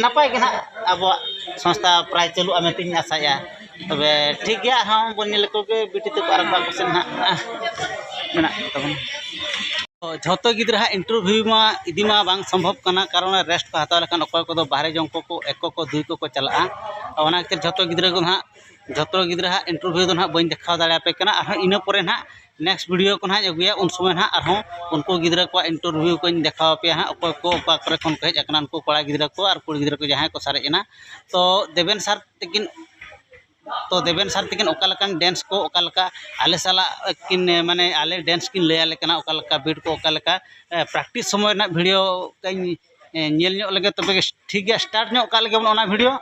ᱱᱟᱯᱟᱭ ᱜᱮ ᱱᱟᱦᱟᱜ ᱟᱵᱚᱣᱟᱜ ᱥᱚᱝᱥᱛᱷᱟ ᱯᱨᱟᱭ ᱪᱟᱹᱞᱩᱜᱼᱟ ᱢᱮᱱᱛᱮᱧ ᱟᱥᱟᱭᱮᱜᱼᱟ᱾ ᱛᱚᱵᱮ ᱴᱷᱤᱠ ᱜᱮᱭᱟ, ᱟᱨᱦᱚᱸ ᱵᱚᱱ ᱧᱮᱞ ᱞᱮᱠᱚ ᱜᱮ ᱵᱤᱴᱤ ᱛᱟᱠᱚ ᱟᱨ ᱚᱠᱟ ᱠᱚᱥᱮᱱ ᱱᱟᱦᱟᱜ, ᱟ, ᱢᱮᱱᱟᱜ ᱠᱚ ᱛᱟᱵᱚᱱᱟ᱾ ᱛᱚ ᱡᱷᱚᱛᱚ ᱜᱤᱫᱽᱨᱟᱹ ᱦᱟᱸᱜ ᱤᱱᱴᱟᱨᱵᱷᱤᱭᱩ ᱢᱟ ᱤᱫᱤ ᱢᱟ ᱵᱟᱝ ᱥᱚᱢᱵᱷᱚᱵ ᱠᱟᱱᱟ, ᱠᱟᱨᱚᱱ ᱨᱮᱥᱴ ᱠᱚ ᱦᱟᱛᱟᱣ ᱞᱮᱠᱷᱟᱱ ᱚᱠᱚᱭ ᱠᱚᱫᱚ ᱵᱟᱦᱨᱮ ᱡᱚᱝ ᱠᱚᱠᱚ ᱮᱠ ᱠᱚᱠᱚ ᱫᱩᱭ ᱠᱚᱠᱚ ᱪᱟᱞᱟᱜᱼᱟ᱾ ᱚᱱᱟ ᱠᱷᱟᱹᱛᱤᱨ ᱡᱷᱚᱛᱚ ᱜᱤᱫᱽᱨᱟᱹ ᱠᱚ ᱦᱟᱸᱜ, ᱡᱷᱚᱛᱚ ᱜᱤᱫᱽᱨᱟᱹ ᱦᱟᱸᱜ ᱤᱱᱴᱟᱨᱵᱷᱤᱭᱩ ᱫᱚ ᱦᱟᱸᱜ ᱵᱟᱹᱧ ᱫᱮᱠᱷᱟᱣ ᱫᱟᱲᱮᱭᱟᱯᱮ ᱠᱟᱱᱟ᱾ ᱟᱨᱦᱚᱸ ᱤᱱᱟᱹ ᱯᱚᱨᱮ ᱦᱟᱸᱜ ᱱᱮᱠᱥᱴ ᱵᱷᱤᱰᱤᱭᱳ ᱠᱚ ᱦᱟᱸᱜ ᱟᱹᱜᱩᱭᱟ, ᱩᱱ ᱥᱚᱢᱚᱭ ᱦᱟᱸᱜ ᱟᱨᱦᱚᱸ ᱩᱱᱠᱩ ᱜᱤᱫᱽᱨᱟᱹ ᱠᱚᱣᱟᱜ ᱤᱱᱴᱟᱨᱵᱷᱤᱭᱩ ᱠᱚᱧ ᱫᱮᱠᱷᱟᱣ ᱟᱯᱮᱭᱟ ᱦᱟᱸᱜ, ᱚᱠᱚᱭ ᱠᱚ ᱚᱠᱟ ᱠᱚᱨᱮ ᱠᱷᱚᱱ ᱠᱚ ᱦᱮᱡ ᱟᱠᱟᱱᱟ, ᱩᱱᱠᱩ ᱠᱚᱲᱟ ᱜᱤᱫᱽᱨᱟᱹ ᱠᱚ ᱟᱨ ᱠᱩᱲᱤ ᱜᱤᱫᱽᱨᱟᱹ ᱠᱚ ᱡᱟᱦᱟᱸᱭ ᱠᱚ ᱥᱟᱨᱮᱡ ᱮᱱᱟ᱾ ᱛᱚ ᱫᱮᱵᱮᱱ ᱥᱟᱨ ᱛᱟᱹᱠᱤᱱ ᱛᱚ ᱫᱮᱵᱮᱱ ᱥᱟᱨ ᱛᱟᱹᱠᱤᱱ ᱚᱠᱟ ᱞᱮᱠᱟᱱ ᱰᱮᱱᱥ ᱠᱚ, ᱚᱠᱟ ᱞᱮᱠᱟ ᱟᱞᱮ ᱥᱟᱞᱟᱜ ᱠᱤᱱ, ᱢᱟᱱᱮ ᱟᱞᱮ ᱰᱮᱱᱥ ᱠᱤᱱ ᱞᱟᱹᱭ ᱟᱞᱮ ᱠᱟᱱᱟ, ᱚᱠᱟ ᱞᱮᱠᱟ ᱵᱤᱴ ᱠᱚ, ᱚᱠᱟ ᱞᱮᱠᱟ, ᱮ, ᱯᱨᱮᱠᱴᱤᱥ ᱥᱚᱢᱚᱭ ᱨᱮᱱᱟᱜ ᱵᱷᱤᱰᱤᱭᱳ ᱠᱟᱹᱧ, ᱮ, ᱧᱮᱞ ᱧᱚᱜ ᱞᱮᱜᱮ᱾ ᱛᱚᱵᱮ ᱴᱷᱤᱠ ᱜᱮᱭᱟ, ᱥᱴᱟᱨᱴ ᱧᱚᱜ ᱠᱟᱜ ᱞᱮᱜᱮ ᱵᱚᱱ ᱚᱱᱟ ᱵᱷᱤᱰᱤᱭᱳ᱾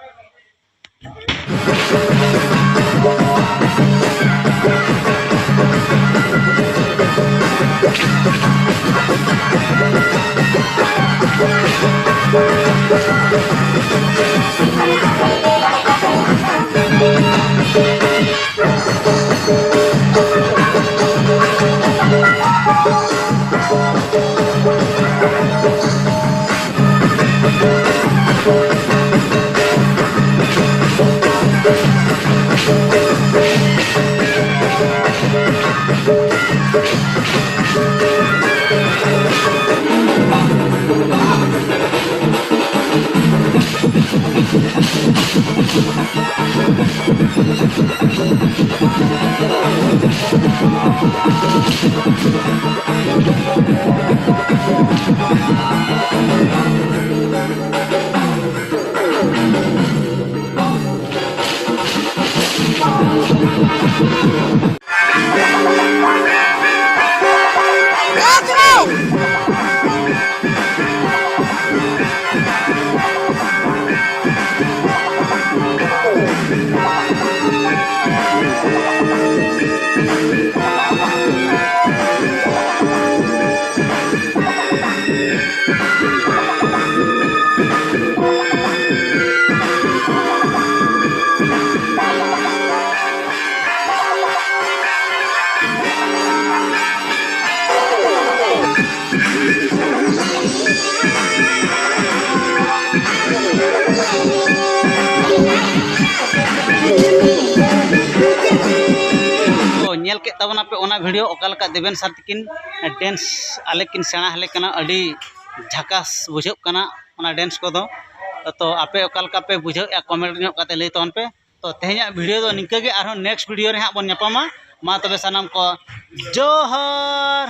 ᱛᱚ, ᱧᱮᱞ ᱠᱮᱫ ᱛᱟᱵᱚᱱᱟᱯᱮ ᱚᱱᱟ ᱵᱷᱤᱰᱤᱭᱳ, ᱚᱠᱟ ᱞᱮᱠᱟ ᱫᱮᱵᱮᱱ ᱥᱟᱨ ᱛᱟᱹᱠᱤᱱ ᱰᱮᱱᱥ ᱟᱞᱮ ᱠᱤᱱ ᱥᱮᱬᱟ ᱟᱞᱮ ᱠᱟᱱᱟ᱾ ᱟᱹᱰᱤ ᱡᱷᱟᱠᱟᱥ ᱵᱩᱡᱷᱟᱹᱜ ᱠᱟᱱᱟ ᱚᱱᱟ ᱰᱮᱱᱥ ᱠᱚᱫᱚ᱾ ᱛᱚ, ᱟᱯᱮ ᱚᱠᱟ ᱞᱮᱠᱟ ᱯᱮ ᱵᱩᱡᱷᱟᱹᱣᱮᱫᱼᱟ, ᱠᱚᱢᱮᱱᱴ ᱧᱚᱜ ᱠᱟᱛᱮ ᱞᱟᱹᱭ ᱛᱟᱵᱚᱱ ᱯᱮ᱾ ᱛᱚ, ᱛᱮᱦᱮᱧᱟᱜ ᱵᱷᱤᱰᱤᱭᱳ ᱫᱚ ᱱᱤᱝᱠᱟᱹ ᱜᱮ, ᱟᱨᱦᱚᱸ ᱱᱮᱠᱥᱴ ᱵᱷᱤᱰᱤᱭᱳ ᱨᱮ ᱦᱟᱸᱜ ᱵᱚᱱ ᱧᱟᱯᱟᱢᱟ᱾ ᱢᱟ ᱛᱚᱵᱮ ᱥᱟᱱᱟᱢ ᱠᱚ ᱡᱚᱦᱟᱨ᱾